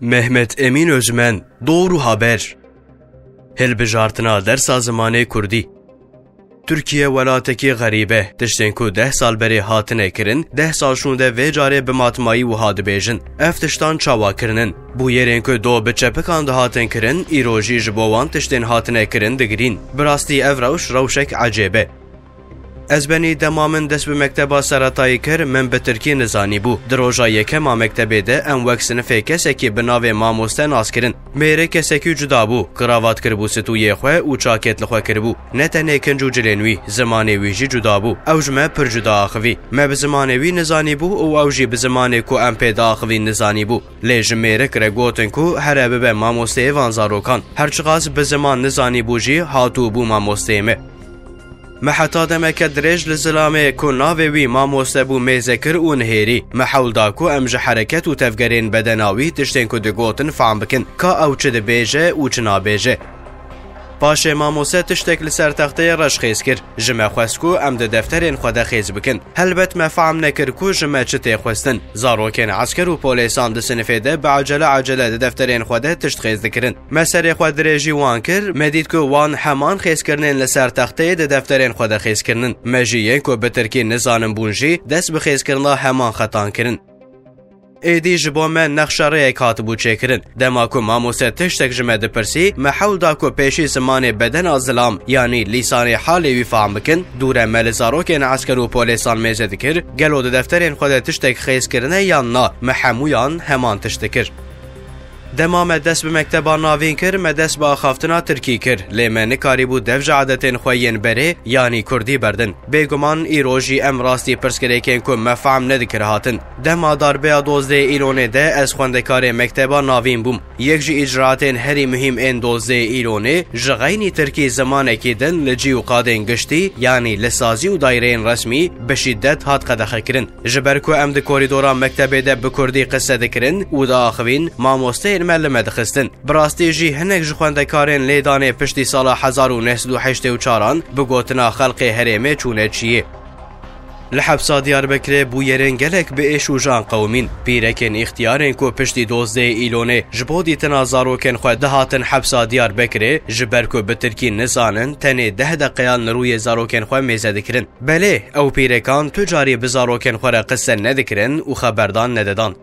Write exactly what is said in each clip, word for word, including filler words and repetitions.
Mehmet Emîn Özmen, Doğru Haber. Hilbijartina dersa zimanê kurdî. Tirkiye welatekî xerîb e. Tiştên ku deh sal berê hatine kirin, deh sal şûnde vê carê bi matmayî wiha dibêjin: Ev tiştan çawa kirinin? Bûyerên ku do bi çepikan dihatin kirin, îro jî ji bo wan tiştên hatine kirin digirîn. Bi rastî ev rewş rewşek ecêb e. Ez benî dema min dest bi mekteba seretayî kir, min bi tirkî nizanîbû. Di roja yekem a mektebê de em wek sinifê kesekî bi navê mamoste nas kirin. Mêrê kesekî cuda bû, kravat kiribû stûyê xwe û çakêt li xwe kiribû. Ne tenê kinc û cilên wî, zimanê wî jî cuda bû. Ew ji me pir cuda axivî. Me bi zimanê wî nizanîbû û ew jî bi zimanê ku em pê diaxivîn nizanîbû. Lê ji mêrik re gotin ku here bibe mamosteyê van zarokan. Her çiqas bi ziman nizanîbû jî, hatû bû mamosteyê me. Me heta demeke dirêj li zilamê ku navê wî mamoste bû mêze kir û nihêrî. Me hewl da ku em ji hereket û tevgerên bedena wî tiştên ku digotin fehm bikin, ka ew çi dibêje û çi nabêje. Paşê mamoste tiştek li ser texteyê reş xêz kir. Ji me xwest ku em di defterên xwe de xêz bikin. Helbet me fehm nekir ku ji me çi tê xwestin. Zarokên esker û polêsan di sinifê de bi ecele ecele di defterên xwe de tişt xêz dikirin. Me serê xwe dirêjî wan kir, me dît ku wan heman xêzkirinên li ser texteyê di defterên xwe de xêz kirinin. Me jî yên ku bi tirkî nizanin bûn jî dest bi xêzkirina heman xetan kirin. Êdî ji bo me nexşerêyek hatibû çêkirin. Dema ku mamoste tiştek ji me dipirsî, me hewl da ku pêşî zimanê bedena zilam, yanî lîsanê halê wî fehm bikin, dûre me li zarokên esker û polêsan mêze dikir, gelo di defterên xwe de tiştek xêz kirine yan na, me hemûyan heman tişt dikir. Dema me dest bi mekteba navîn kir, me dest bi axaftina tirkî kir, lê me nikarîbû dev ji adetên xwe yên berê, yanî kurdî berdin. Bêguman îro jî em rastî pirsgirêkên ku me fehm nedikir hatin. Dema darbeya dozdehê Îlonê de ez xwendekarê mekteba navîn bûm. Yek ji îcraatên herî muhîm ên dozdehê Îlonê ji xeynî tirkî zimanekî din li cî û qadên giştî, yanî li sazî û daîreyên resmî, bi şîdet hat qedexekirin. Ji ber ku em di korîdora mektebê de bi kurdî qise dikirin û diaxivîn, mamosteyên me li me dixistin. Bi rastî jî hinek ji xwendekarên lêdanê piştî sala hezar û neh sed û heştê û çaran bi gotina xelkê herêmê çûne çiyê. Li hepsa Diyarbekirê bûyerên gelek bi êş û jan qewimîn. Pîrekên îxtiyarên ku piştî dozdehê Îlonê ji bo dîtina zarokên xwe dihatin hepsa Diyarbekirê, ji ber ku bi tirkî nizanin, tenê deh deqeyan li rûyê zarokên xwe mêze dikirin. Belê, ew pîrekan tu carî bi zarokên xwe re qise nedikirin û xeberdan nededan.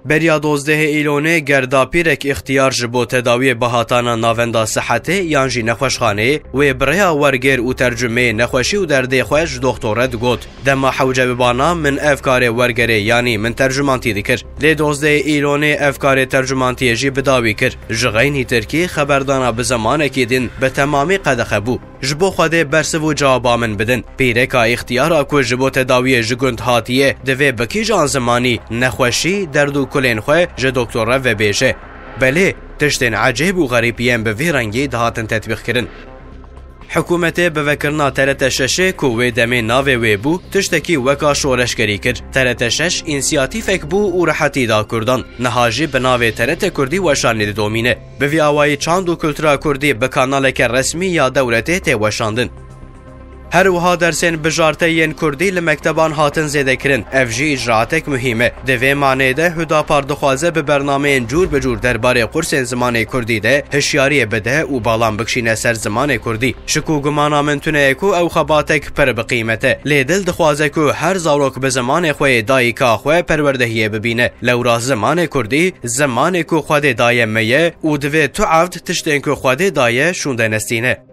Beriya dozdehê Îlonê ger da pîrek îxtiyar ji bo tedawiyê bihatana navenda sihetê yan jî nexweşxaneyê, wê bi rêya wergêr û tercumeyê nexweşî û derdê xwe ji doxtor re digot. Dema hewce bibana min ev karê wergerê yanî min tercumantî dikir. Lê dozdehê Îlonê ev karê tercumantiyê jî bi dawî kir. Ji xeynî tirkî xeberdana bi zemanekî din bi temamî qedexe bû. Ji bo Xwedê bersiv û cewaba min bidin. Pîreka îxtiyara ku ji bo tedawiyê ji gund hatiye, divê bi kîjan zimanî nexweşî, derd û kulên xwe ji doktor re vebêje? Belê, tiştên ecêb û xerîb yên bi vî rengî dihatin tetbîqkirin. Hikûmetê bi vekirina T R T şeşê ku wê demê navê wê bû, tiştekî weka şoreşgerî kir. T R T şeş însiyatîfek bû û rehetî da kurdan. Niha jî bi navê T R T Kurdî weşanê didomîne. Bi vî awayî çand û kultura kurdî bi kanaleke resmî ya dewletê tê weşandin. Her wiha dersên bijarte yên kurdî li mekteban hatin zêdekirin. Ev jî îcraatek muhîm e. Di vê maneyê de Hudapar dixwaze bi bernameyên cûr bi cûr derbarê qursên zimanê kurdî de hişyariyê bide û balan bikişîne ser zimanê kurdî. Şik û gumana min tune ye ku ew xebatek pir bi qîmet e. Lê dil dixwaze ku her zarok bi zimanê xwe yê dayika xwe perwerdehiyê bibîne. Lewra zimanê kurdî, zimanê ku Xwedê daye me ye û divê tu evd tiştên ku Xwedê daye şûnde nestîne.